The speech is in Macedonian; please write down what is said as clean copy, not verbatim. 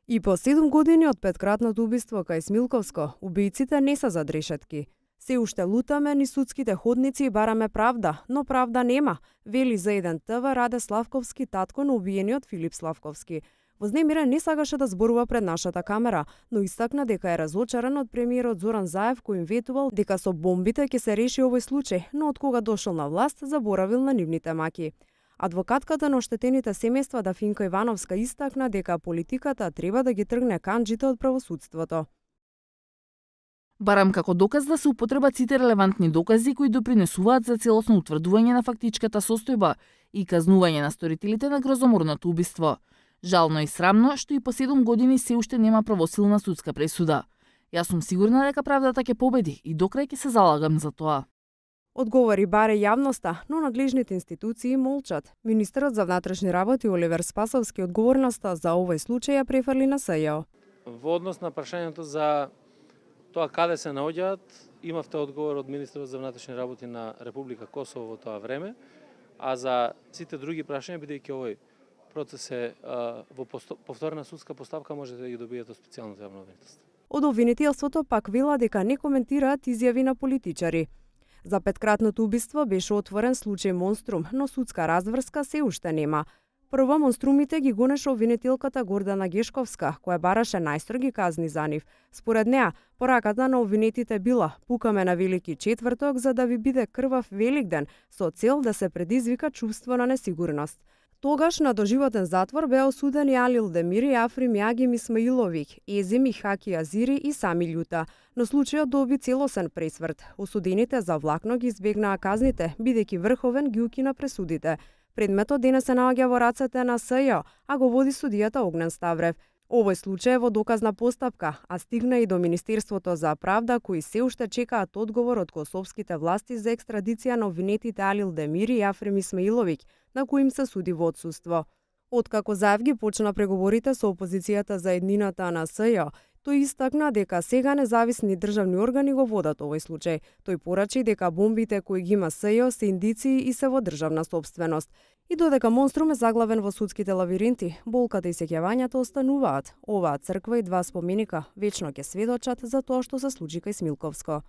И по 7 години од петкратното убиство кај Смилковско, убијците не се зад решетки. Се уште лутаме ни судските ходници и бараме правда, но правда нема, вели за еден ТВ Раде Славковски, татко на убиениот Филип Славковски. Вознемирен не сакаше да зборува пред нашата камера, но истакна дека е разочаран од премиерот Зоран Заев, кој им ветувал дека со бомбите ќе се реши овој случај, но од кога дошол на власт заборавил на нивните маки. Адвокатката на оштетените семејства Дафинка Ивановска истакна дека политиката треба да ги тргне канџите од правосудството. Барам како доказ да се употребат сите релевантни докази кои допринесуваат за целосно утврдување на фактичката состојба и казнување на сторителите на грозоморното убиство. Жално и срамно што и по 7 години се уште нема правосилна судска пресуда. Јас сум сигурна дека правдата ќе победи и до крај ќе се залагам за тоа. Одговори баре јавноста, но надлежните институции молчат. Министерот за внатрешни работи Оливер Спасовски одговорноста за овој случај ја префрли на СЈО. Во однос на прашањето за тоа каде се наоѓаат, имавте одговор од Министерот за внатрешни работи на Република Косово во тоа време, а за сите други прашања, бидејќи овој процес е во повторна судска поставка, можете да ги добиете од специјалното јавно обвинителство. Од обвинителството пак вела дека не коментираат изјави на политичари. За петкратното убиство беше отворен случај Монструм, но судска разврска се уште нема. Прво монструмите ги гонеше обвинителката Гордана Гешковска, која бараше најстроги казни за нив. Според неа, пораката на обвинетите била: пукаме на Велики четврток за да ви биде крвав Великден, со цел да се предизвика чувство на несигурност. Тогаш на доживотен затвор беа осудени Алил Демири, Африм Јагим Исмаиловик, Езим и Хаки Азири и Сами Љута, но случајот доби целосен пресврт. Осудените за влакно ги избегнаа казните, бидејќи врховен ги укина пресудите. Предметот денес се наоѓа во рацете на СЈО, а го води судијата Огнен Ставрев. Овој случај е во доказна постапка, а стигна и до Министерството за правда, кои се уште чекаат одговор од косовските власти за екстрадиција на обвинетите Алил Демири и Африм Исмаиловик, на кои им се суди во отсуство. Откако Заев ги почна преговорите со опозицијата за еднината на СЈО, тој истакна дека сега независни државни органи го водат овој случај. Тој порачи дека бомбите кои ги има СЈО се индиции и се во државна собственост. И додека Монструм е заглавен во судските лавиринти, болката и сеќавањата остануваат. Оваа црква и два споменика вечно ќе сведочат за тоа што се случи кај Смилковско.